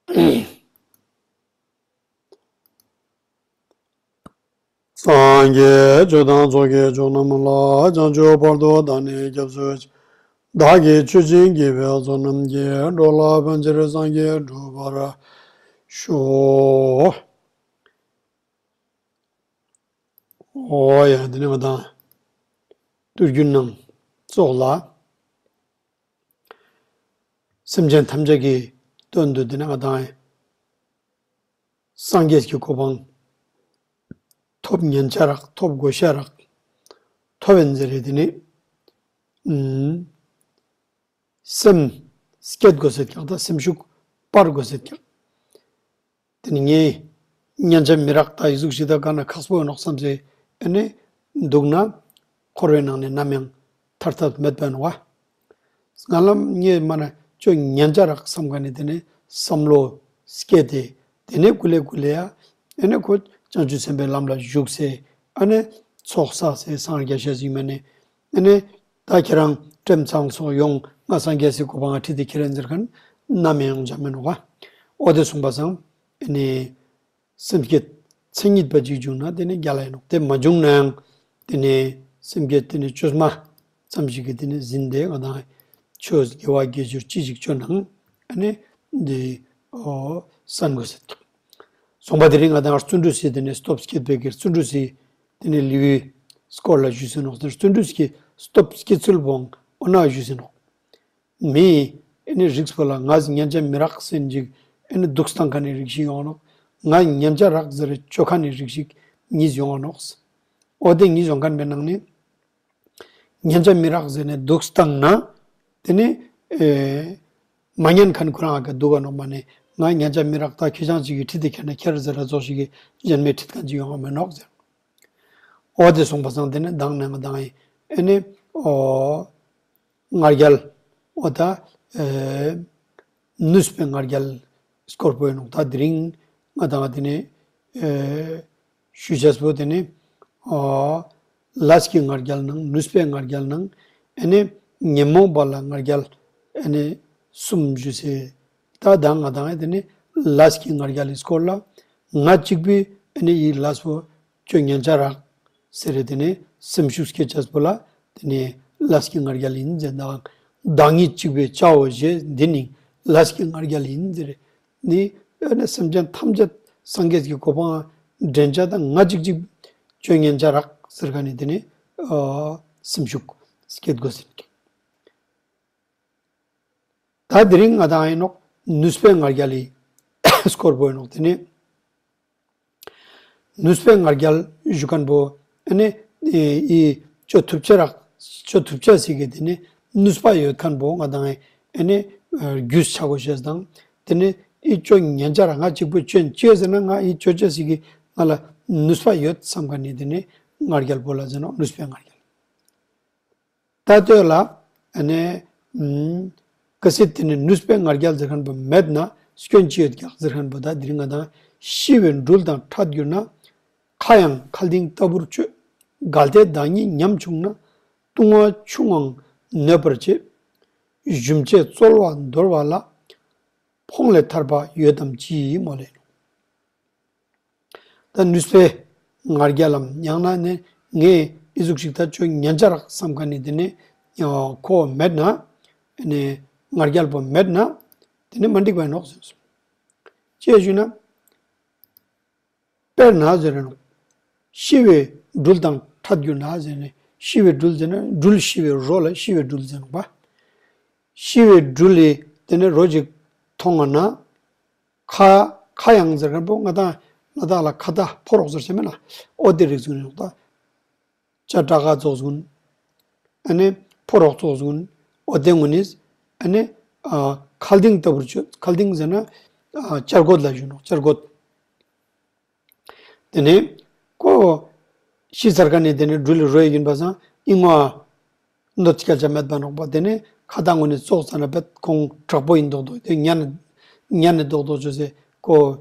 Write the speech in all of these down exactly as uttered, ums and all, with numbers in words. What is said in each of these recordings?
སངས་རྒྱས་ཆོས་དང་ཚོགས་ཀྱི་མཆོག་རྣམས་ལ། བྱང་ཆུབ་བར་དུ་བདག་ནི་སྐྱབས་སུ་མཆི། བདག་གིས་ཆོས་བྱེད་དགེ་བའི་ཚོགས་རྣམས་ཀྱིས། འགྲོ་ལ་ཕན་ཕྱིར་སངས་རྒྱས་འགྲུབ་པར་ཤོག། འོ་ཡ། འདི་ནི་ང་དང་ཏུར་རྒྱུན་ནང་ཙོགས་ལ། སེམས་ཅན་ཐམས་ཅད་ཀྱི་དོན་དུ་འདི་ནི་ང་དང་སངས་རྒྱས་ཀྱི་གོ་འཕང་ཐོབ་ཉན་ཆ་རག་ཐོབ་དགོས་ཤ་རག་ཐོབ་ཡན་ཟེར་རེད། འདི་ནི་ཨུམ། སེམས་བསྐྱེད་དགོས་ཟེར་ཀྱང་ད་སེམས་ཤུགས་སྤར་དགོས་ཟེར་ཀྱང་། དེ་ནི་ངས་ཉན་ཆ་མི་རག་ད་ཡི་ཟུག་ཞིག་ད་ག་ན་ཁག་པོ་ཡོད་ནོག་བསམ་སེ་ཨ་ནི་འདུག་ན། འཁོར་བའི་ནང་ནས་ནམ་ཡང་ཐར་ཐབས་མེད་པ་ནོག་བ། ང་ལ་ངས་མ་ན་ཅོ་ཉན་ཆ་རག་བསམ་ག་ནས་དེ་ནས་བསམ་བློ་སྐྱེས་ཏེ། དེ་ནས་ཀུ་ལེ་ཀུ་ལེ་ཡ་ཨ་ནི་ཁོ་བྱང་ཆུབ་སེམས་དཔའི་ལམ་ལ་ཞུགས་སེ་ཨ་ནི་ཚོགས་བསགས་སེ་སངས་རྒྱས་ཤ་ཟིག་མ་ནས་ཨ་ནི། ད་ཁྱེད་རང་ཀྲེམ་ཚང་སོགས་ཡོང་ང་སངས་རྒྱས་སི་གོ་འཕང་ང་ཁྲིད་དེ་ཁྱེད་རང་ཟེར་མཁན་ནམ་ཡང་ཡོང་ཆ་མེད་ནོག་བ། འོ་དེ་གསུངས་པ་སང་ཨ་ནི་སེམས་བསྐྱེད་མཚན་ཉིད་པ་ཅིག་བྱུང་ན་དེ་ནི་རྒྱལ་ལ་ཡིན་ནོག་དེ་མ་བྱུང་ན་ཡང་དེ་ནི་སེམས་བསྐྱེད་དེ་ནི་བཅོས་མ་ཙམ་ཞིག་གིས་དེ་ནི་ཟིན་ཏེ་ང་དང་ཆོས་དགེ་བ་དགེ་སྦྱོར་ཅི་ཞིག་བཅོ་ནའང་ཨ་ནི་འདི་ཨོ་བསམ་དགོས་ཟེར། གསུངས་པ་དེ་རིང་ང་དང་བརྩོན་འགྲུས་སི་དེ་ནི་སྟོབས་བསྐྱེད་པའི་གི་བརྩོན་འགྲུས་སི་དེ་ནི་ལེའུའི་སྐོར་ལ་ཞུས་ཟིན་ནོག་བརྩོན་འགྲུས་ཀྱི་སྟོབས་བསྐྱེད་ཚུལ་བོང་ཨོ་ན་ཞུས་ཟིན་ནོག་མི་ཨེ་ནི་རིགས་པོ་ལ་ང་ཉན་ཆ་མི་རག་སེན་ཅིག་ཨེ་ནི་སྡུག་སྟངས་ཁ་ནས་རིགས་ཤིག་ཡོང་ནོག་ང་ཉན་ཆ་རག་ཟེར་ཅོ་ཁ་ནས་རིགས་ཤིག་གཉིས་ཡོང་ནོག་འོ་དེ་གཉིས་ཡོང་མཁན་པའི་ནང་ནས། ཉན་ཆ་མི་རག་ཟེར་ནས་སྡུག་བཏང་ན། དེ་ནི་ཨེ་མ་ཉན་མཁན་ཁོ་རང་ཨ་ཀ་སྡུག་ག་ནོག་མ་ནས་ང་ཉན་ཆ་མི་རག་ད་ཁྱེད་ཅག་ཅིག་གིས་ཁྲིད་དེ་ཁྱེར་ན་ཁྱེར་ཟེར་ར་ཚོགས་ཤིག་གིས་གཞན་མའི་ཁྲིད་མཁན་ཅིག་ཡོང་བ་མིན་ནོག་ཟེར། འོ་དེ་གསུངས་པ་སང་དེ་ནི་མདང་ནས་མདང་ཨེ་ནི་ཨོ་ང་རྒྱལ་འོ་ད་ཨེ་ནུས་པའི་ང་རྒྱལ་སྐོར་པོ་ཡིན་ནོག་ད་དེ་རིང་ང་དང་དེ་ནི་ཨེ་ཞུ་བྱས་པོ་དེ་ནི་ཨོ་ལས་ཀྱི་ང་རྒྱལ་ནང་ནུས་པའི་ང་རྒྱལ་ནང་ཨེ་ནི་ཉོན་མོངས་པ་ལ་ང་རྒྱལ་ཨེ་ནི་གསུམ་ཞུ་སེ། ད་ད་ང་དང་ཨེ་དེ་ནི་ལས་ཀྱི་ང་རྒྱལ་ལི་སྐོར་ལ་ང་གཅིག་པུས་ཨེ་ནི་ཡི་ལས་པོ་ཅོ་ཉན་ཆ་རག་ཟེར་རེ་དེ་ནི་སེམས་ཤུགས་སྐྱེ་ཆས་པོ་ལ་དེ་ནི་ལས་ཀྱི་ང་རྒྱལ་ཡིན་ཟེར་དང་བདག་ཉིད་གཅིག་པུས་བྱའོ་ཞེས་འདི་ནི་ལས་ཀྱི་ང་རྒྱལ་ཡིན་ཟེར་རེ། ནི་ཨ་ནི་སེམས་ཅན་ཐམས་ཅད་སངས་རྒྱས་ཀྱི་གོ་འཕང་འདྲེན་བྱ་དང་ང་གཅིག་གཅིག་སྤྱོད་ཉན་བྱ་རག་ཟེར་ག་ནི་དེ་ནི་ཨ་སེམས་ཤུགས་སྐྱེད་དགོས་ཟེར་གི། ད་དེ་རིང་ང་དང་ཡིན་ནོག་ནུས་པའི་ང་རྒྱལ་ལི་སྐོར་པོ་ཡིན་ནོག་དེ་ནི། ནུས་པའི་ང་རྒྱལ་ཞུ་མཁན་པོ་ཨ་ནི་ཨི་ཅོ་ཐུབ་ཆ་རག་ཅོ་ཐུབ་ཆ་ཟིག་གི་དེ་ནི་ནུས་པ་ཡོད་མཁན་པོ་ང་དང་ཨ་ནི་རྒྱུས་ཆ་གོ་ཤེས་དང་དེ་ནི་ཨི་ཅོ་ཉན་ཆ་རག་ང་གཅིག་པུ་ཅོན་ཅེས་ཟེར་ན་ང་ཨི་ཅོ་ཅེས་ཟིག་གི་ང་ལ་ནུས་པ་ཡོད་བསམ་མཁན་ནི་དེ་ནི་ང་རྒྱལ་པོ་ལ་ཟེར་ནོག་ནུས་པའི་ང་རྒྱལ། ད་ལྟོས་ལ་ཨ་ནི་ཨུམ་གལ་སྲིད་དེ་ནི་ནུས་པའི་ང་རྒྱལ་ཟེར་མཁན་པོ་མེད་ན་སྐྱོན་ཅི་ཡོད་ཀྱག་ཟེར་མཁན་པོ་ད་དེ་རིང་ང་དང་ཤི་བའི་སྦྲུལ་དང་ཕྲད་གྱུར་ན། ཁ་ཡང་མཁའ་ལྡིང་ལྟ་བུར་སྤྱོད། གལ་ཏེ་བདག་ཉིད་ཉམ་ཆུང་ན། ལྟུང་བ་ཆུང་ངུའང་ནོད་པར་བྱེད། ཞུམ་བྱེད་རྩོལ་བ་འདོར་བ་ལ། ཕོངས་ལས་ཐར་པ་ཡོད་དམ་ཅི་སྨོ་ལེ། ད་ནུས་པའི་ང་རྒྱལ་ལམ་ཡང་ན་ནི་ངས་ཨི་ཟུག་ཞིག་ད་ཆོས་ཉན་ཆ་རག་བསམ་མཁན་ནི་དེ་ནི་ཁོ་མེད་ན་ནི་ང་རྒྱལ་པོ་མེད་ན་དེ་ནི་མ་འགྲིག་པ་ཡིན་ནོག་ཟེར་སོང་། ཅེས་ཞུས་ན། དཔེར་ན་ཟེར་ནོག་ཤི་བའི་སྦྲུལ་དང་ཕྲད་གྱུར་ན་ཟེར་ནས་ཤི་བའི་སྦྲུལ་ཟེར་ན་སྦྲུལ་ཤི་བའི་རོ་ལ་ཤི་བའི་སྦྲུལ་ཟེར་ནོག་པ། ཤི་བའི་སྦྲུལ་ལས་དེ་ནས་རོ་ཅིག་མཐོང་བ་ན། ཁ་ཁ་ཡང་ཟེར་མཁན་པོ་ང་དང་ང་དང་ལ་ཁ་ད་ཕོ་རོག་ཟེར་ཆེ་མེད་ན་ཨོ་དེ་རིགས་ཟུང་ནོག་ད། ཅ་ཏྲ་ཀ་ཙོགས་ཟུང་། ཨ་ནི་ཕོ་རོག་ཙོགས་ཟུང་། ཨོ་དེ་ངུ་ནིས་ཨ་ནི་ཨ་མཁའ་ལྡིང་ལྟ་བུར་སྤྱོད། མཁའ་ལྡིང་ཟེར་ན་ཨ་བྱ་རྒོད་ལ་ཞུ་ནོག་བྱ་རྒོད། དེ་ནས་ཁོ་ཤི་ཚར་ཁ་ནས་དེ་ནས་སྦྲུལ་ལས་རོ་ཡི་ཡིན་པ་སང་ཨིན་མ། འདོད་སྐྱ་ཆ་མེད་པ་ནོག་པ། དེ་ནས་ཁ་ཏ་ངོ་ནས་ཙོག་ཙ་ན་བེད་ཁོང་དྲག་པོ་ཡིན་མདོག་མདོག་དེ་ཉན་ཉན་ནས་མདོག་མདོག་བཅོས་སེ་ཁོ་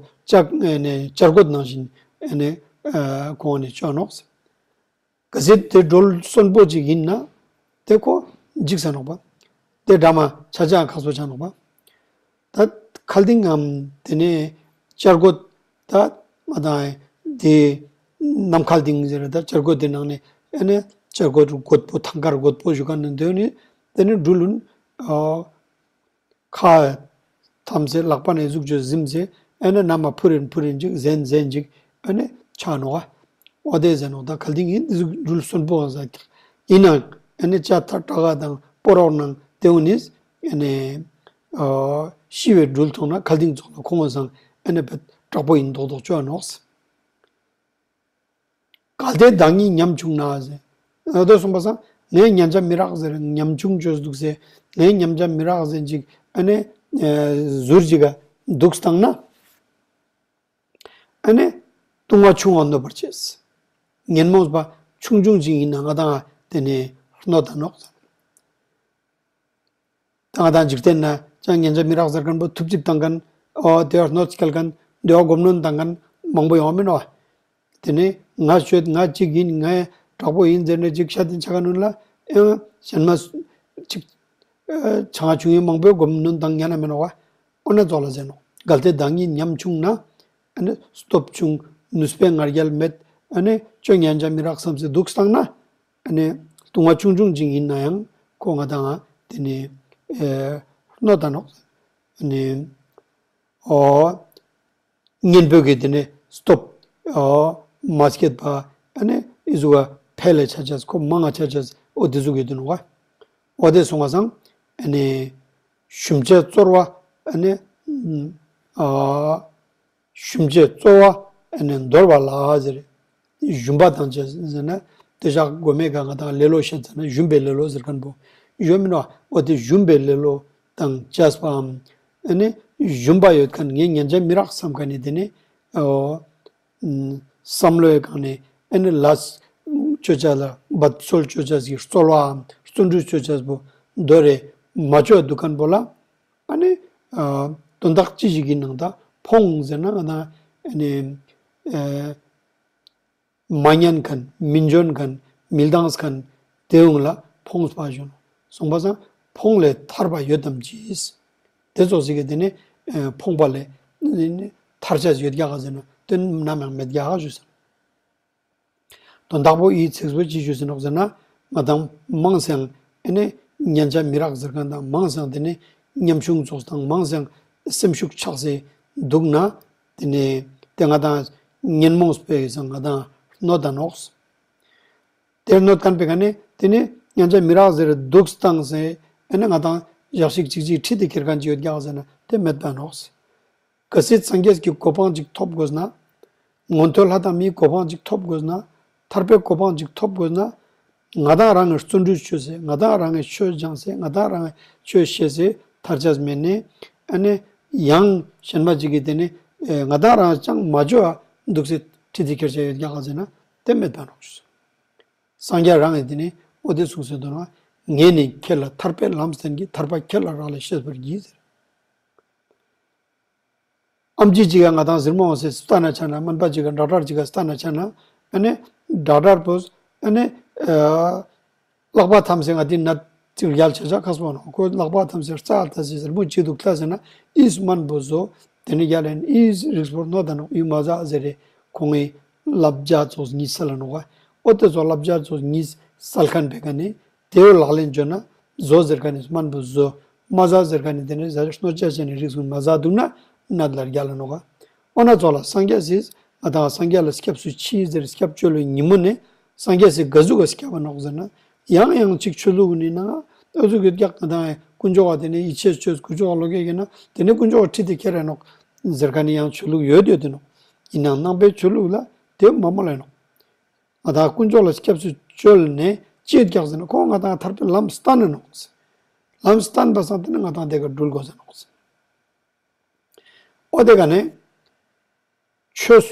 ལྕགས་ནས་བྱ་རྒོད་ནང་བཞིན་ནས་ཁོང་ནས་བཅོས་ནོག་ཟེར། གལ་སྲིད་དེ་སྦྲུལ་གསོན་པོ་ཅིག་ཡིན་ན་དེ་ཁོ་འཇིགས་ས་ནོག་པ། དེ་འདྲ་མ་ཆ་ཆ་ཁག་སོ་ཆ་ནོག་པ། ད་ མཁའ་ལྡིང་ངམ་དེ་ནས་བྱ་རྒོད། ད་ང་དང་དེ་ནམ་མཁའ་ལྡིང་ཟེར་ད་བྱ་རྒོད་དེ་ནང་ནས་ཨ་ནི་བྱ་རྒོད་རྒོད་པོ་ཐང་དཀར་རྒོད་པོ་ཞུ་ག་ནས་འདོན་ནས་དེ་ནས་སྦྲུལ་ལུན། ཨོ། ཁ་འཐམ་སེ་ལག་པ་ནས་གཟུགས་ཅོ་ཟིམ་སེ་ཨ་ནི་ན་མ་ཕུ་རིན་ཕུ་རིན་ཅིག་ཟན་ཟན་ཅིག་ཨ་ནི་ཆགས་ནོག་ཨ། ཨོ་དེ་ཟེར་ནོག་ད་གལ་ཏེ་ཡིན་དེ་གཟུགས་སྦྲུལ་གསོན་པོ་ཟ་ཡིན་ནའང་ཨ་ནི་ལྕགས་ཐག་བྲག་ག་དང་སྤོ་རོག་ནང་དེའུ་ནི་ཨ་ནི་ཨོ་ཤི་བའི་སྦྲུལ་མཐོང་ན་གལ་ཏེ་ཚོགས་ལ་ཁོང་བ་སང་ཨ་ནི་བེད་དྲག་པོ་ཡིན་མདོག་མདོག་ཅོ་ནོག་ཟེར། གལ་ཏེ་བདག་ཉིད་ཉམ་ཆུང་ན་ཟེར། ཨ་དོ་གསུངས་པ་སང་ངས་ཉན་ཆ་མི་རག་ཟེར་ཉམ་ཆུང་བཅོས་འདུག་ཟེར། ངས་ཉན་ཆ་མི་རག་ཟེར་ཅིག་ཨ་ནི་ཟུར་ཅིག་ག་འདུག་བཏང་ན། ཨ་ནི་ལྟུང་བ་ཆུང་བ་གནོད་པར་བྱེད། ཉོན་མོངས་པ་ཆུང་ཆུང་ཅིག་ཡིན་ན་ང་དང་དེ་ནས་གནོད་ད་ནོག་ཟེར། ད་ང་དང་འཇིག་རྟེན་ན་ཅང་ཉན་ཆ་མི་རག་ཟེར་མཁན་པོ་ཐུབ་ཅིག་བཏང་མཁན། ཨོ་དེ་བ་གནོད་སྐྱེལ་མཁན། དེ་བ་སྒོམ་གནོན་བཏང་མཁན་མང་པོ་ཡོང་མིན་ནོ། དེ་ནས་ང་ཤོད་ང་གཅིག་ཡིན་ང་དྲག་པོ་ཡིན་ཟེར་ནས་ཅིག་ཤ་དེ་ཆ་ག་ནོན་ལ་ཨེ་གཞན་མ་ཅིག་ཨེ་ཆ་ང་ཆུང་ཡིན་མང་པོས་སྒོམ་གནོན་བཏང་ཉན་ན་མིན་ནོ་བ། ཨོ་ན་ཙོགས་ལ་ཟེར་ནོ། གལ་ཏེ་བདག་ཉིད་ཉམ་ཆུང་ན། ཨ་ནི་སྟོབས་ཆུང་ནུས་པའི་ང་རྒྱལ་མེད། ཨ་ནི་ཅོ་ཉན་ཆ་མི་རག་བསམ་སེ་འདུག་བཏང་ན། ཨ་ནི་ལྟུང་བ་ཆུང་ཆུང་ཅིག་ཡིན་ན་ཡང་ཁོ་ང་དང་དེ་ནི་ཨེ་གནོད་ད་ནོག་ཨ་ནི་ཨོ་གཉེན་པོ་གི་དེ་ནི་སྟོབས་ཨོ་མ་སྐྱེད་པ་ཨ་ནི་ཨི་ཟུ་བ་འཕེལ་ལ་ཆ་ཆས་ཁོ་མང་ང་ཆ་ཆས་ཨོ་དེ་ཟུ་གི་དེ་ནོ་བ། ཨོ་དེ་སོང་བ་སང་ཨ་ནི་ཞུམ་བྱེད་བཙོར་བ་ཨ་ནི་ཨོ། ཞུམ་བྱེད་བཙོ་བ་ཨ་ནི་འདོར་བ་ལ་ཟེར། ཞུམ་པ་དང་བཅས་ཟེར་ན་དེ་ཞག་མགོ་མེད་ག་ང་དང་ལེ་ལོ་བཤད་ཟེར་ན་ཞུམ་པའི་ལེ་ལོ་ཟེར་མཁན་པོ་ཡོད་མིན་ནོ། འོ་དེ་ཞུམ་པའི་ལེ་ལོ་དང་བཅས་པའམ་ཨ་ནི་ཞུམ་པ་ཡོད་མཁན་ངས་ཉན་ཆ་མི་རག་བསམ་མཁན་ནི་དེ་ནི་ཨོ་བསམ་བློའི་སྒང་ནས་ཨ་ནི་ལ་སྤྱོད་བྱ་ལ་འབད་རྩོལ་སྤྱོད་བྱ་ཟིག་རྩོལ་བའམ་བརྩོན་འགྲུས་སྤྱོད་བྱ་པོ་འདོར་རེ་མ་བཅོས་འདུག་མཁན་པོ་ལ། ཨ་ནི་ཨ་དོན་དག་ཅི་ཞིག་གི་ནང་ད་ཕོངས་ཟེར་ན་ང་དང་ཨ་ནི་ཨ་མ་ཉན་མཁན་མི་འཇོན་མཁན་མི་ལྡངས་མཁན་དེ་འོང་ལ་ཕོངས་པ་བྱུང་སོང་པ་སང་ཕོངས་ལས་ཐར་པ་ཡོད་དམ་ཅིས། དེ་ཚོ་ཞིག་གི་དེ་ནི་ཨ་ཕོངས་པ་ལས་ཐར་ཆ་ཡོད་རྒྱ་ག་ཟེར་ན་དོན་ནམ་ཡང་མེད་རྒྱ་ག་ཞུ་ཟེར། དོན་དག་པོ་ཡིད་ཚིག་པོ་ཅི་ཞུ་ཟིན་ནོག་ཟེར་ན། ང་དང་མང་སེང་ཨེ་ནས་ཉན་ཆ་མི་རག་ཟེར་མཁན་དང་མང་སེང་དེ་ནས་ཉམ་ཆུང་ཚོགས་དང་མང་སེང་སེམས་ཤུགས་ཆག་སེ་འདུག་ན། དེ་ནས་དེ་ང་དང་ཉོན་མོངས་པའི་སང་ང་དང་གནོད་ད་ནོག་དེར་གནོད་མཁན་པའི་ཁ་ནས་དེ་ནས་ཉན་ཆ་མི་རག་ཟེར་འདུག་སྟངས་སེ་ཨེ་ནས་ང་དང་ཞག་ཞིག་ཅིག་ཅིག་ཁྲིད་དེ་ཁྱེར་མཁན་ཅིག་ཡོད་ཀྱག་ཟེར་ན་དེ་མེད་པ་ནོག་གལ་སྲིད་སངས་རྒྱས་ཀྱི་གོ་འཕང་ཅིག་ཐོབ་དགོས་ན། མངོན་མཐོ་ལྷ་དང་མིའི་གོ་འཕང་ཅིག་ཐོབ་དགོས་ན། ཐར་པའི་གོ་འཕང་ཅིག་ཐོབ་དགོས་ན། ང་དང་རང་གི་བརྩོན་འགྲུས་བཅོས་སེ་ང་དང་རང་གི་ཆོས་སྦྱངས་སེ་ང་དང་རང་གི་ཆོས་ཤེས་སེ་ཐར་ཆས་མེད་ནས་ཨ་ནི་ཡང་གཞན་པ་ཅིག་གིས་དེ་ནི་ཨེ་ང་དང་རང་ཅང་མ་བཅོས་པ་འདུག་སེ་ཁྲིད་དེ་ཁྱེར་ཆ་ཡོད་ཀྱག་ཟེར་ན་དེ་མེད་པ་ནོག་ཞུ། སངས་རྒྱས་རང་གིས་དེ་ནི་འོ་དེ་གསུངས་སེ་འདུག་ན། ངས་ནི་ཁྱེད་ལ་ཐར་པའི་ལམ་བསྟན་གྱི་ཐར་པ་ཁྱེད་ལ་རག་ལས་ཤེས་པར་བགྱི་ཟེར། ཨམ་ཆི་ཅིག་ག་ང་དང་ཟིར་མོ་འོང་སེ་སྟ་ན་ཆ་ན་སྨན་པ་ཅིག་ག་ཌག་ཊར་ཅིག་ག་སྟ་ན་ཆ་ན་ཨ་ནི་ཌག་ཊར་པོས་ཨ་ནི་ཨ་ལག་པ་འཐམ་སེ་ང་དེ་ན་ཅིག་ཡལ་ཆ་ཆ་ཁ་སོང་ནོ་ཁོ་ལག་པ་འཐམ་སེ་རྩ་ལ་ལྟ་སེ་ཟིར་མོ་ཅིག་འདུག་ལྟ་ཟེར་ན་ཨིས་སྨན་པོ་བཟོ་དེ་ནི་ཡལ་ལན་ཨིས་རིགས་པོར་གནོད་ད་ནོ་ཨི་མ་ཟ་ཟེར་རེ་ཁོང་ངི་བསླབ་བྱ་ཚོགས་གཉིས་སལ་ལ་ནོ་ག་ཨོ་དེ་ཚོ་བསླབ་བྱ་ཚོགས་གཉིས་སལ་མཁན་པའི་ཀ་ནི། དེའི་ལག་ལེན་བཅོས་ན་བཟོ་ཟེར་མཁན་ནི་སྨན་པོ་བཟོ། མ་ཟ་ཟེར་མཁན་ནི་དེ་ནི་ཟ་གནོད་བྱ་བྱས་ནས་རིགས་སུ་མ་ཟ་འདུག་ན་ནད་ལ་རྒྱལ་ལ་ནོག་ག་ཨོ་ན་ཚོགས་ལ་སངས་རྒྱས་སིས་ང་དང་སངས་རྒྱས་ལ་སྐྱབས་སུ་མཆི་ཟེར་སྐྱབས་བཅོལ་བའི་ཉིན་མོ་ནས་སངས་རྒྱས་སིས་ག་ཟུག་ག་སྐྱབས་པ་ནོག་ཟེར་ན། ཡང་ཡང་ཅིག་ཆོས་ལུགས་ནི་ན་ཨ་ཟུག་གི་རྒྱག་ང་དང་དཀོན་མཆོག་བ་དེ་ནི་ཡིད་ཆེས་ཆོས་དཀོན་མཆོག་བ་ལོ་རྒྱག་གི་ན་དེ་ནི་དཀོན་མཆོག་བ་ཁྲིད་དེ་ཁྱེར་ར་ནོག་ཟེར་མཁན་ནི་ཡང་ཆོས་ལུགས་ཡོད་ཡོད་དེ་ནོག་ཡིན་ནའང་ནང་པའི་ཆོས་ལུགས་ལ་དེ་མ་མོ་ལ་ནོག་ང་དང་དཀོན་མཆོག་ལ་སྐྱབས་སུ་བཅོལ་ནས་ཅི་རྒྱག་ཟེར་ན་ཁོང་ང་དང་ཐར་པའི་ལམ་སྟན་ནོག་ཟེར། ལམ་སྟན་པ་སང་དེ་ནི་ང་དང་དེ་ག་འགྲུལ་དགོས་ཟེར་ནོག་ཟེར། ཨོ་དེ་ག་ནས་ཆོས་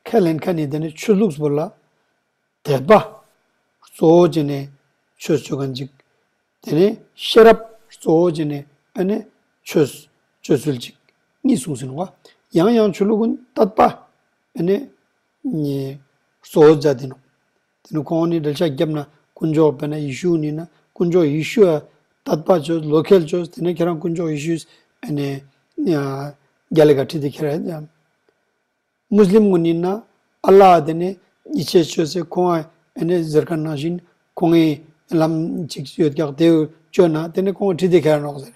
ཁས་ལེན་མཁན་ནི་དེ་ནི་ཆོས་ལུགས་པོ་ལ་དད་པ་གཙོ་བོ་བྱས་ནས་ཆོས་བཅོ་མཁན་ཅིག་དེ་ནས་ཤེས་རབ་གཙོ་བོ་བྱས་ནས་ཨ་ནི་ཆོས་སྤྱོད་ཚུལ་གཅིག་གཉིས་གསུངས་ཟིན་བ། ཡང་ཡང་ཆོས་ལུགས་ཀུན་དད་པ་ཨ་ནི་གཙོ་བོ་མཛད་དེ་ནོག་དེ་ནི་ཁོང་ནི་འགྲེལ་བཤད་བརྒྱབ་ན་དཀོན་མཆོག་དཔེར་ན་ཡེ་ཤུ་ནི་ན་དཀོན་མཆོག་ཡེ་ཤུ་ཡ་དད་པ་བཅོས་བློ་ཁེལ་བཅོས་དེ་ནས་ཁྱེད་རང་དཀོན་མཆོག་ཡེ་ཤུ་ཨ་ནི་ རྒྱ་ལས་ཀ་ཁྲིད་དེ་ཁྱེར་ཡ། མུས་ལིམ་ངོ་ནི་ན་ཨ་ལ་དེ་ནས་ཡིད་ཆེས་བཅོས་སེ་ཁོང་ཨ་ནི་ཟེར་མཁན་ནང་བཞིན་ཁོང་ངའི་ལམ་ཅིག་ཡོད་ཀྱག་དེ་བཅོས་ན་དེ་ནས་ཁོང་ཁྲིད་དེ་ཁྱེར་ནོག་ཟེར།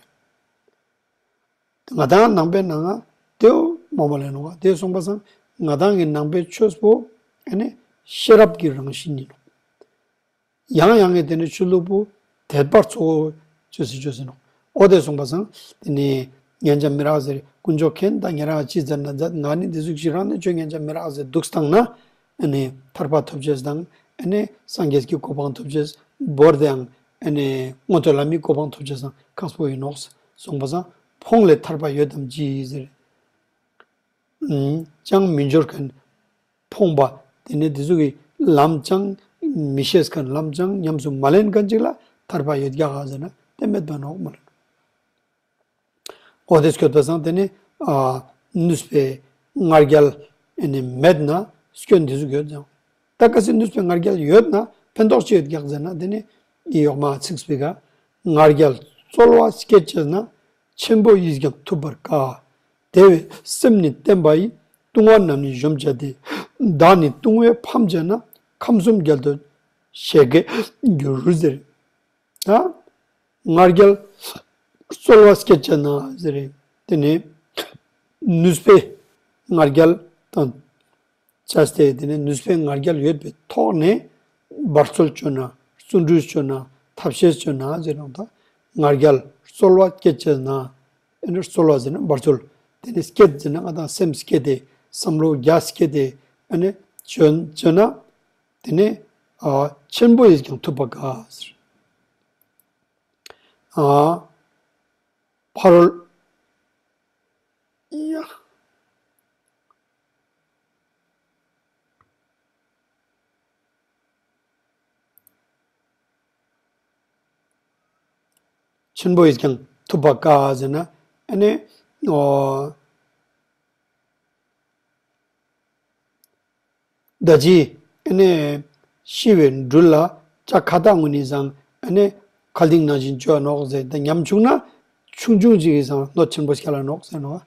ང་དང་ནང་པའི་ནང་ང་དེའོ་མང་པོ་ལས་ནོག་དེ་སོང་པ་སང་ང་དང་གི་ནང་པའི་ཆོས་པོ་ཨ་ནི་ཤེས་རབ་ཀྱི་རང་བཞིན་ཡིན་ནོག་ཡང་ཡང་གི་དེ་ནི་ཆོས་ལུགས་པོ་དད་པར་ཚོགས་ཅོས་སི་ཅོས་སི་ནོ། ཨོ་དེ་སོང་པ་སང་དེ་ནི་ཉན་ཅ་མི་རག་ཟེར་དཀོན་མཆོག་མཁྱེན་ད་ཉན་རག་ཅི་ཟེར་ན་ཛད་ང་ནི་དེ་ཟུག་ཞིག་རང་ནི་ཅོ་ཉན་ཅ་མི་རག་ཟེར་འདུག་སྟངས་ན་ཨ་ནི་ཐར་པ་ཐོབ་ཅེས་དང་ཨ་ནི་སངས་རྒྱས་ཀྱི་གོ་འཕང་ཐོབ་ཅེས་བོར་དེའང་ཨ་ནི་མངོན་མཐོ་ལྷ་མིའི་གོ་འཕང་ཐོབ་ཅེས་སང་ཁག་པོ་ཡིན་ནོག་སོང་པ་སང་ཕོངས་ལས་ཐར་པ་ཡོད་དམ་ཅི་ཟེར། ཅང་མི་འབྱོར་མཁན། ཕོངས་པ། དེ་ནས་དེ་ཚོ་གི་ལམ་ཅང་མི་ཤེས་མཁན་ལམ་ཅང་ཉམས་སུ་མ་ལེན་མཁན་ཅིག་ལ་ཐར་པ་ཡོད་ཀྱག་ག་ཟེར་ན་དེ་མེད་པ་ནོག་མ་ལེན། འོ་དེ་སྐྱོད་པ་སང་དེ་ནི་ནུས་པའི་ང་རྒྱལ་ཨེ་ནི་མེད་ན་སྐྱོན་དེ་ཚོ་ཡོད་ཀྱང་། ད་གལ་སྲིད་ནུས་པའི་ང་རྒྱལ་ཡོད་ན་ཕན་ཐོགས་ཅི་ཡོད་ཀྱག་ཟེར་ན་དེ་ནི་ཡོག་མ་ཚིག་སྤེ་ག་ང་རྒྱལ་རྩོལ་བ་སྐྱེད་བྱས་ན། ཆེན་པོ་ཡིས་ཀྱང་ཐུབ་པར་དཀའ། དེ་བས་སེམས་ནི་བརྟན་པ་ཡིས། ལྟུང་བ་རྣམས་ནི་གཞོམ་བྱ་སྟེ། བདག་ནི་ལྟུང་བས་ཕམ་བྱས་ན། ཁམས་གསུམ་རྒྱལ་དུ་ཞལ་གྱིས་བསྒྱུར་ཟེར། ད་ང་རྒྱལ་རྩོལ་བ་སྐྱེད་བྱས་ན་ཟེར། དེ་ནི་ནུས་པའི་ང་རྒྱལ་དང་། བྱས་ཏེ་དེ་ནས་ནུས་པའི་ང་རྒྱལ་ཡོད་པའི་ཐོག་ནས་འབད་རྩོལ་བཅོས་ན་བརྩོན་འགྲུས་བཅོས་ན་ཐབས་ཤེས་བཅོས་ན་ཟེར་ནོ། ད་ང་རྒྱལ་རྩོལ་བ་སྐྱེད་བྱས་ན་ཨ་ནི་རྩོལ་བ་ཟེར་ན་འབད་རྩོལ། དེ་ནས་སྐྱེད་ཟེར་ན་ང་དང་སེམས་སྐྱེད་དེ་བསམ་བློ་རྒྱ་སྐྱེད་དེ་ཨ་ནི་བཅོས་བཅོས་ན་དེ་ནས་ཨ་ཆེན་པོ་ཡིས་ཀྱང་ཐུབ་པ་དཀའ་ཟེར། ཨ་ཕ་རོལ། ཡ། ཆེན་པོ་ཡིས་ཀྱང་ཐུབ་པ་དཀའ་ཟེར་ན་ཨ་ནི་ཨོ། ད་ཅི་ཨ་ནི་ཤི་བའི་སྦྲུལ་ལ་ལྕགས་ཁ་བཏགས་ངུ་ནི་བཟང་ཨ་ནི་མཁའ་ལྡིང་ནང་བཞིན་བཅོས་ནོག་ཟེར། ད་ཉམ་ཆུང་ན་ཆུང་ཆུང་ཅིག་གིས་བཟང་གནོད་ཆེན་པོ་སྐྱེལ་ལ་ནོག་ཟེར་ནོ།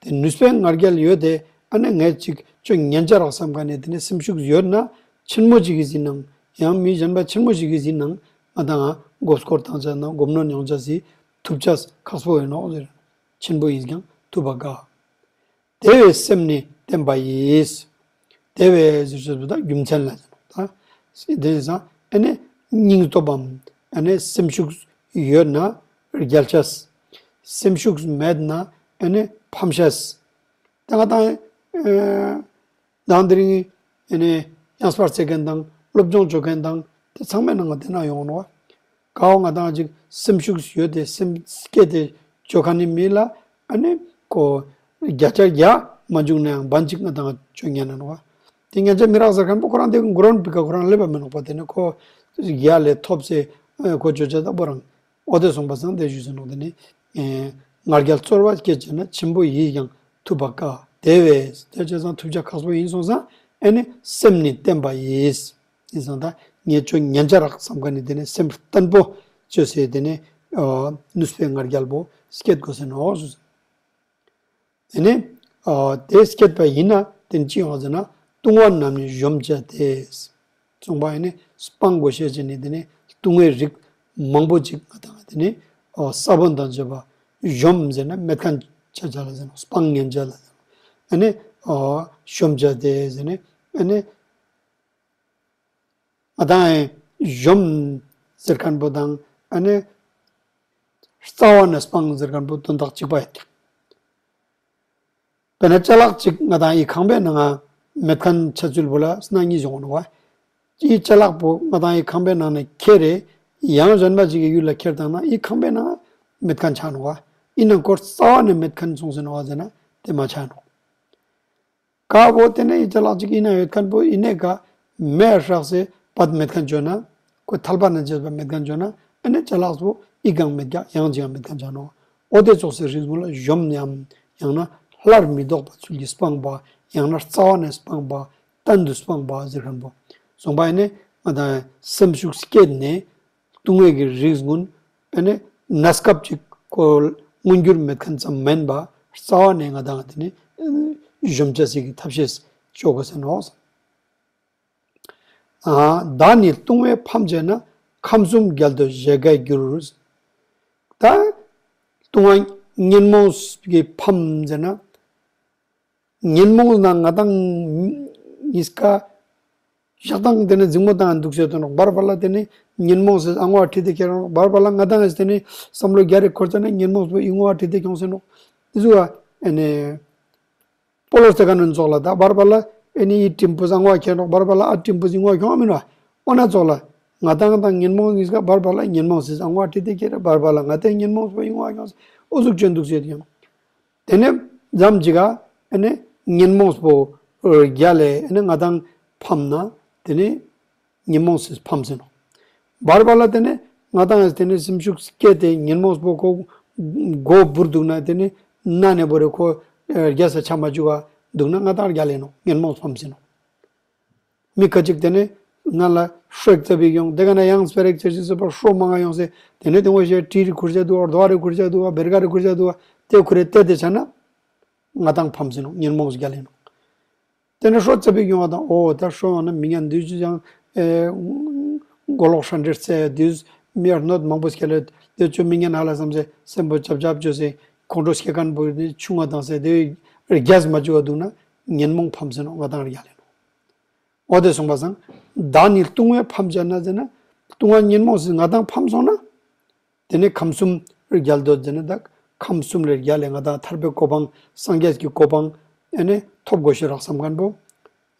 དེ་ནུས་པའི་ང་རྒྱལ་ཡོད་དེ་ཨ་ནི་ངས་ཅིག་ཅོ་ཉན་ཅ་རག་བསམ་ག་ནས་དེ་ནི་སེམས་ཤུགས་ཡོད་ན་ཆེན་མོ་ཅིག་གིས་ཡིན་ནང་ཡང་མི་གཞན་པ་ཆེན་མོ་ཅིག་གིས་ཡིན་ནང་ང་དང་མགོ་སྐོར་བཏང་ཅ་ན་སྒོམ་ནོ་མྱོང་ཅ་སི་ཐུབ་ཅ་ཁག་པོ་ཡོད་ནོག་ཟེར། ཆེན་པོ་ཡིན་ཀྱང་ཐུབ་པ་དཀའ། དེ་བས་སེམས་ནི་བརྟན་པ་ཡིས། དེ་བས་ཟེར་ཞེས་པ་ད་རྒྱུ་མཚན་ལ་ཟེར་ད། དེ་ཡིན་ཙང་ཨ་ནི་སྙིང་སྟོབས་བམ་ཨ་ནི་སེམས་ཤུགས་ཡོད་ན་རྒྱལ་ཆས། སེམས་ཤུགས་མེད་ན་ཨ་ནི་ཕམ་ཤས། ད་ང་དང་ཨ་དང་དེ་རིང་ཨ་ནི་ཡང་སྤར་རྩེ་མཁན་དང་སློབ་སྦྱོང་བྱོ་མཁན་དང་དེ་ཚང་མའི་ནང་ང་དེ་ན་ཡོང་ནོ། གའོ་ང་དང་ཅིག་སེམས་ཤུགས་ཡོད་དེ་སེམས་སྐྱེད་དེ་བཅོ་ཁ་ནི་མི་ལ་ཨ་ནི་ཁོ་བརྒྱ་ཆ་བརྒྱ་མ་འཇུག་ན་ཡང་བན་ཅིག་ང་དང་བཅོ་ཉན་ན་ནོ། དེ་ཉན་ཆ་མི་རག་ཟེར་མཁན་པོ་ཁོ་རང་དེ་མགོ་རོན་པི་ཀ་ཁོ་རང་སླེབས་པ་མི་ནོག་པ། དེ་ནི་ཁོ་བརྒྱ་ལས་ཐོབ་ཚེ་ཁོ་བཅོ་ཆ་ད་པོ་རང་ཨོ་དེ་སོང་པ་སང་དེ་ཞུས་ཟེར་ནོག་དེ་ནི་ང་རྒྱལ་རྩོལ་བ་སྐྱེད་བྱས་ན་ཆེན་པོ་ཡིས་ཀྱང་ཐུབ་པ་དཀའ། དེ་བས་དེ་བྱས་ཙང་ཐུབ་ཆ་ཁག་པོ་ཡིན་སོང་ཙང་ཨ་ནི་སེམས་ནི་བརྟན་པ་ཡིས། ཡིན་ཙང་ད་ངས་ཁྱོད་ཉན་ཆ་རག་བསམ་ག་ནི་དེ་ནས་སེམས་བརྟན་པོ་བཅོས་སེ་དེ་ནས་ནུས་པའི་ང་རྒྱལ་པོ་སྐྱེད་དགོས་ཟེར་ནོ། དེ་ནས་དེ་སྐྱེད་པ་ཡིན་ན་དེ་ནས་ཅི་ཡོང་ཟེར་ན་ལྟུང་བ་རྣམས་ནི་གཞོམ་བྱ་སྟེ། གསུངས་པ་ཡིན་ནི་སྤང་དགོས་ཤེས་ཀྱི་ནི་དེ་ནས་ལྟུང་བའི་རིགས་མང་པོ་ཅིག་ང་དང་དེ་ནས་ས་བོན་དང་བཅས་པ་གཞོམ་ཟེར་ན་མེད་མཁན་ཆ་ཆ་ལ་ཟེར་ནོ། སྤང་ཉན་ཆ་ལ་ཟེར་ནོ། ཨ་ནི་གཞོམ་བྱ་སྟེ་ཟེར་ནི་ཨ་ནི། ང་དང་གཞོམ་ཟེར་མཁན་པོ་དང་ཨ་ནི་རྩ་བ་ནས་སྤང་ཟེར་མཁན་པོ་དོན་དག་གཅིག་པ་ཡིན། དཔེར་ན་ཅ་ལག་ཅིག་ང་དང་ཡི་ཁང་པའི་ནང་ང་མེད་མཁན་ཆ་ཚུལ་པོ་ལ་སྣང་གཉིས་བྱུང་ནོ་བ། ཡི་ཅ་ལག་པོ་ང་དང་ཡི་ཁང་པའི་ནང་ནས་ཁྱེར་རེ་ཡང་གཞན་པ་ཅིག་གི་ཡུལ་ལ་ཁྱེར་བཏང་ན་ཡི་ཁང་པའི་ནང་མེད་མཁན་ཆགས་ནོ་བ། ཡིན་ནང་ཁོ་རྩ་བ་ནས་མེད་མཁན་སོང་ཟེར་ནོ་བ་ཟེར་ན་དེ་མ་ཆགས་ནོ། ཀ་བོ་དེ་ནས་ཡི་ཅ་ལག་ཅིག་ཡིན་ན་ཡོད་མཁན་པོ་ཡིན་ནས་ཀ་མེ་ཧྲག་སེ་བད་མེད་མཁན་བྱོས་ན་ཁོ་ཐལ་པ་ན་བཅད་པ་མེད་མཁན་བྱོས་ན་ཨ་ནི་ཅ་ལག་པོ་ཡི་གང་མེད་ཀྱང་ཡང་ཅི་ཡང་མེད་མཁན་ཆགས་ནོ། ཨོ་དེ་ཙོགས་སེ་རིགས་མོ་ལ་གཞོམ་ཉམས་ཡང་ན་སླར་མི་ལྡོག་པ་ཚུལ་གྱིས་སྤངས་པ་ཡང་ན་རྩ་བ་ནས་སྤངས་པ་གཏན་དུ་སྤངས་པ་ཟེར་མཁན་པོ་སོང་པ་ཡིན་ནས་ང་དང་སེམས་ཤུགས་སྐྱེད་ནས། ལྟུང་བའི་གི་རིགས་ཀུན་ཨ་ནི་གནས་སྐབས་ཅིག་ཁོ་མངོན་གྱུར་མེད་མཁན་ཙམ་མིན་པ་ རྩ་བ་ནས་ང་དང་དེ་ནི་གཞོམ་བྱ་ཟིག་གི་ཐབས་ཤེས་ཅོག་གོ་ཟེར་ནོག། ཨ། བདག་ནི་ལྟུང་བས་ཕམ་བྱས་ན། ཁམས་གསུམ་རྒྱལ་དུ་བཞད་དཀའི་རྒྱུར། ད་ལྟུང་བ་ཉོན་མོངས་ཀྱིས་ཕམ་བྱས་ན། ཉོན་མོངས་ན་ང་དང་གཉིས་ཀ་ཞག་དང་དེ་ནས་འཛིང་མོ་དང་འདུག་ཟེར་དུ་ནོག། བར་བར་ལ་དེ་ནས་ཉོན་མོངས་སི་ཨང་བ་ཁྲིད་དེ་ཁྱེར་ནོག། བར་བར་ལ་ང་དང་ཨེ་དེ་ནས་བསམ་བློ་རྒྱ་རེ་འཁོར་ཙ་ན་ཉོན་མོངས་པོ་ཨི་ངོ་བ་ཁྲིད་དེ་ཁྱོང་ཟེར་ནོག། དེ་ཚོ་ཨ་ནི་སྤོ་ལོ་རྩེ་ག་ནོན་ཙོགས་ལ་ད་བར་བར་ལ་ཨེ་ནི་ཨི་ཀྲིམ་པོ་ཨང་བ་ཁྱེར་ནོག། བར་བར་ལ་ཨ་ཀྲིམ་པོ་ཨི་ངོ་བ་ཁྱོང་མིན་ནོག། ཨོ་ན་ཙོགས་ལ་ང་དང་དང་ཉོན་མོངས་གཉིས་ཀ་བར་བར་ལ་ཉོན་མོངས་སི་ཨང་བ་ཁྲིད་དེ་ཁྱེར། བར་བར་ལ་ང་དང་ཉོན་མོངས་པོ་ཨི་ངོ་བ་ཁྱོང་ཟེར་ཨོ་ཟུག་ཅན་འདུག་ཟེར་དུ་ཡང་། དེ་ནས་ཙམ་ཅིག་ག་ཨ་ནི་ཉོན་མོངས་པོ་རྒྱལ་ལས་ཨ་ནི་ང་དང་ཕམ་ན་དེ་ནས་ཉོན་མོངས་སི་ཕམ་ཟེར་ནོག། བར་བར་ལ་དེ་ནས་ང་དང་དེ་ནས་སེམས་ཤུགས་སྐྱེད་དེ་ཉོན་མོངས་པོ་ཁོ་མགོ་འབུར་འདུག་ན་དེ་ནས་ན་ནས་བོ་རེ་ཁོ་རྒྱལ་ས་ཆ་མ་བཅུག་ག་འདུག་ན་ང་དང་རྒྱལ་ལས་ནོག། ཉོན་མོངས་ཕམ་ཟེར་ནོག། མི་ཁ་ཅིག་དེ་ནས་ང་ལ་ཧྲོ་ཙ་པིག་ཡོང་། དེ་ག་ན་ཡང་སྤེ་ར་ཙེ་ཅི་ཙི་པ་ཧྲོ་མང་ང་ཡོང་སེ། དེ་ནས་དེ་ངོ་ཤེས་ཏྲི་རི་ཁུར་ཅ་འདུག་བ། རྡོ་རི་ཁུར་ཅ་འདུག་བ། བེར་ཀ་རི་ཁུར་ཅ་འདུག་བ། དེ་ཁུར་རེ་ཏེ་དེ་ཆ་ན་ང་དང་ཕམ་ཟེར་ནོག། ཉོན་མོངས་རྒྱལ་ལས་ནོག། དེ་ནས་ཧྲོ་ཙ་པིག་ཡོང་བ་དང་ཨོ་ད་ཧྲོ་ཡོང་ན་མི་ངན་འདུས་ཅི་ཅང་ཨེ་མགོ་ལོག་ཧྲ་འདྲེར་རྩེ་འདུས་མི་ཡར་གནོད་མང་པོ་སྐྱེ་ལེ། དེ་ཅོ་མི་ངན་ཧ་ལ་བསམ་སེ་སེམས་པོ་ཅབ་ཅབ་ཅོ་སེ་ཁོང་ཁྲོ་སྐྱེ་མཁན་པོ་དེ་ཆུང་ང་དང་སེ་དེ་རྒྱལ་མ་བཅུག་བ་འདུག་ན་ཉོན་མོངས་ཕམ་ཟེར་ནོག། ང་དང་རྒྱལ་ལས་ནོག། འོ་དེ་སོང་པ་སང་། བདག་ནི་ལྟུང་བས་ཕམ་བྱས་ན་ཟེར་ན། ལྟུང་བ་ཉོན་མོངས་སི་ང་དང་ཕམ་སོང་ན། དེ་ནས་ཁམས་གསུམ་རྒྱལ་དུ་ཟེར་ན་ད་ཁམས་གསུམ་ལས་རྒྱལ་ལས་ང་དང་ཐར་པའི་གོ་འཕང་སངས་རྒྱས་ཀྱི་གོ་འཕང་ཨེ་ནས་ཐོབ་དགོས་ཤེས་རག་བསམ་མཁན་པོ།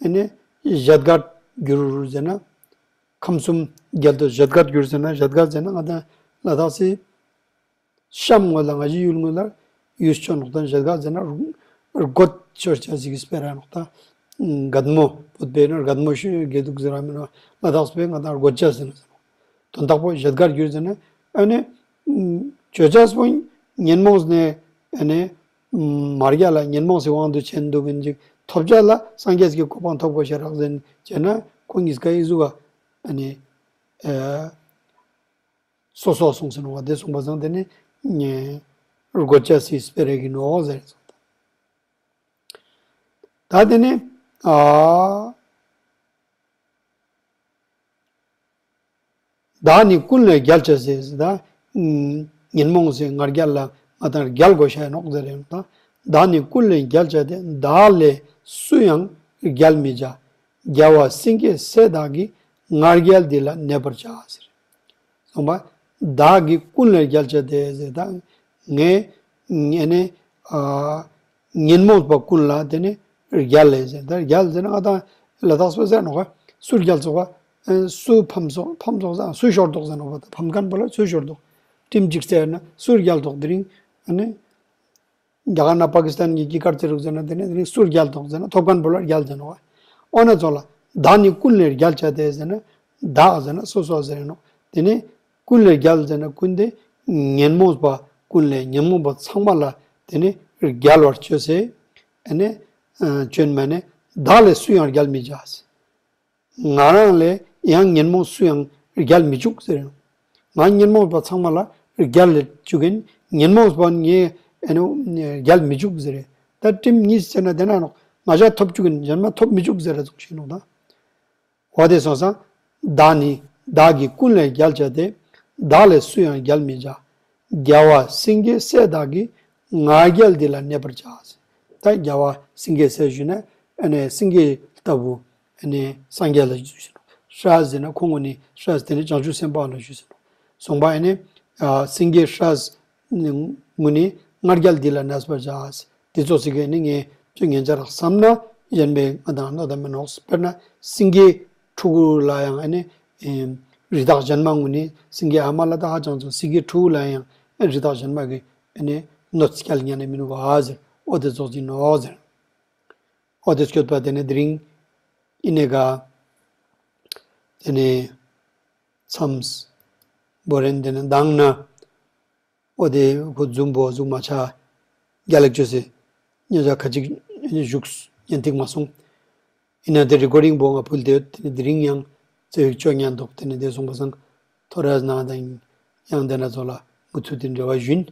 ཨེ་ནས་བཞད་དཀར་འགྱུར་ཟེར་ན། ཁམས་གསུམ་རྒྱལ་དུ་བཞད་དཀར་འགྱུར་ཟེར་ན་བཞད་དཀར་ཟེར་ན་ང་དང་ལ་དྭགས་སི་གཤམ་ངོས་ལ་ང་ཞི་ཡུལ་ངོས་ལ་ཡུལ་ཆོ་ནོག་ད་བཞད་དཀར་ཟེར་ན་རྒོད་ཆོ་ཆ་ཟིག་སྤེ་ར་ནོག་ད། རྒད་མོ་བུད་པས་ན་རྒད་མོ་ཤོད་དགེ་སྡུག་ཟེར་ར་མིན་ནོག། ལ་དྭགས་སྤེ་ང་དང་རྒོད་ཆ་ཟེར་ན་ཟེར་ནོག། དོན་དག་པོ་བཞད་དཀར་འགྱུར་ཟེར་ན་ཨ་ནི་ཆོ་ཆ་སྤོ་ཉོན་མོངས་ནས་ཨ་ནི་མ་རྒྱལ་ལ་ཉོན་མོངས་སི་དབང་དུ་ཆེན་འདུག་གིན་ཅིག་ཐོབ་ཆ་ལ་སངས་རྒྱས་ཀྱི་གོ་འཕང་ཐོབ་དགོས་ཤེས་རག་ཟེར་བྱས་ན་ཁོང་གཉིས་ཀ་ཡི་གཟུགས་ཨ་ནི་ཨ། སོ་སོ་གསུངས་ཟིན་བ་དེ་གསུངས་པ་ཙང་དེ་ནི་རྒོད་ཆ་སི་སྤེ་ར་གི་ནོག་ཟེར་ཙང་། ད་དེ་ནི་ཨ་བདག་ནི་ཀུན་ལས་རྒྱལ་བྱ་ཟེར་ཟེར་ད། ཉོན་མོངས་སི་ང་རྒྱལ་ལ་ང་དང་རྒྱལ་དགོས་ཤེས་ནོག་ཟེར་ཡང་ད། བདག་ནི་ཀུན་ལས་རྒྱལ་བྱ་སྟེ། བདག་ལས་སུ་ཡང་རྒྱལ་མི་བྱ། རྒྱལ་བ་སེང་གེ་སྲས་དག་གིས། ང་རྒྱལ་འདི་ལ་གནས་པར་བྱ་ཟེར། གསུངས་པ། བདག་གི་ཀུན་ལས་རྒྱལ་བྱ་སྟེ་ཟེར་ད། ངས་ངས་ནི་ཨ་ཉོན་མོངས་པ་ཀུན་ལ་དེ་ནི་རྒྱལ་ལས་ཟེར་ད། རྒྱལ་ཟེར་ན་ང་དང་ལ་དྭགས་སུ་ཟེར་ནོག་པ། སུ་རྒྱལ་ཚོགས་པ། སུ་ཕམ་ཚོགས་ཕམ་ཚོགས་ཟེར་སུ་ཤོར་དོག་ཟེར་ནོག་པ། ཕམ་མཁན་པོ་ལ་སུ་ཤོར་དོག། ཁྲིམས་གཅིག་བཙལ་ན་སུ་རྒྱལ་དོག་དེ་རིང་ཨ་ནི། རྒྱ་གར་ན་པ་ཀི་སི་ཐན་གྱི་སྐྱིད་ཀར་ཅི་རུག་ཟེར་ན་དེ་ནས་དེ་ནས་སུ་རྒྱལ་དོག་ཟེར་ན་ཐོབ་མཁན་པོ་ལ་རྒྱལ་ཟེར་ནོག་པ། ཨོ་ན་ཚོགས་ལ་བདག་ནི་ཀུན་ལས་རྒྱལ་བྱ་སྟེ་ཟེར་ན་བདག་ཟེར་ན་སོ་སོ་ཟེར་ནོག། དེ་ནས་ཀུན་ལས་རྒྱལ་ཟེར་ན་ཀུན་དེ་ཉོན་མོངས་པ་ཀུན་ལས་ཉོན་མོངས་པ་ཚང་མ་ལ་དེ་ནས་རྒྱལ་བར་བྱོས་སེ། ཨ་ནི་བྱོན་མ་ནས་བདག་ལས་སུ་ཡང་རྒྱལ་མི་བྱ། ང་རང་ལས་ཡང་ཉོན་མོངས་སུ་ཡང་རྒྱལ་མི་བཅུག་ཟེར། ང་ཉོན་མོངས་པ་ཚང་མ་ལ་རྒྱལ་ལས་བཅུག་གིན་ཉོན་མོངས་པ་ངས་ཨ་ནི་རྒྱལ་མི་བཅུག་ཟེར། ད་ཁྲིམས་གཉིས་བྱས་ན་དེ་ན་ནོག་ང་ཅག་ཐོབ་བཅུག་གིན་གཞན་མ་ཐོབ་མི་བཅུག་ཟེར་ཟུག་ཤེས་ནོག་ད། འོ་དེ་སོང་ཙང་བདག་ནི་བདག་གི་ཀུན་ལས་རྒྱལ་བྱ་སྟེ། བདག་ལས་སུ་ཡང་རྒྱལ་མི་བྱ། རྒྱལ་བ་སེང་གེ་སྲས་དག་གིས། ང་རྒྱལ་འདི་ལ་གནས་པར་བྱ། ད་རྒྱལ་བ་སེང་གེ་སྲས་ཞུས་ན་ཨ་ནི་སེང་གེ་ལྟ་བུ་ཨ་ནི་སངས་རྒྱས་ལ་ཞུས་ཟེར་ནོག། སྲས་ཟེར་ན་ཁོང་ངོ་ནི་སྲས་དེ་ནི་བྱང་ཆུབ་སེམས་དཔའ་ལ་ཞུས་ཟེར་ནོག། གསུངས་པ་ཨ་ནི་སེང་གེ་སྲས་ངོ་ནི་ང་རྒྱལ་འདི་ལ་གནས་པར་བྱ། དེ་ཚོ་ཟེར་གི་ནི་ངས་ཁྱོད་ངན་ཅག་རག་བསམ་ན་གཞན་པའི་ང་དང་གནོད་ད་མི་ནོག། དཔེར་ན་སེང་གེ་ཕྲུ་གུ་ལ་ཡང་ཨ་ནི་རི་དྭགས་གཞན་མ་ངོ་ནི་སེང་གེ་ཨ་མ་ལ་ད་ཧ་ཅང་ཚོ་སེང་གེ་ཕྲུ་གུ་ལ་ཡང་རི་དྭགས་གཞན་མ་གི་ཨ་ནི་གནོད་སྐྱེལ་ཉན་ནི་མི་ནུག་ག་ཟེར། འོ་དེ་ཙོགས་ཅིག་ནོག་ཟེར། འོ་དེ་སྐྱོད་པ་དེ་ནི་དེ་རིང་ཨི་ནེ་ག་དེ་ནི་མཚམས་བོ་རན་དེ་ནི་མདང་ན། འོ་དེ་ཁོ་འཛུམ་པོ་གཟུགས་མ་ཆ་རྒྱ་ལེགས་བཅོས་སེ་ཉེ་ཆ་ཁ་ཅིག་བཞུགས་ཉན་ཐིག་མ་སོང་། ཡིན་ན་དེ་རི་ཀོར་ཌིང་པོ་ང་ཕུལ་དེ་ཡོད། དེ་ནི་དེ་རིང་ཡང་ཙེ་བིག་ཅོ་ཉན་འདུག། དེ་ནི་དེ་སོང་པ་སང་ཐོ་རས་ནང་དང་ཡང་དེ་ན་ཚོ་ལ་མུ་མཐུད་དེ་འབྲེལ་བ་ཞུན།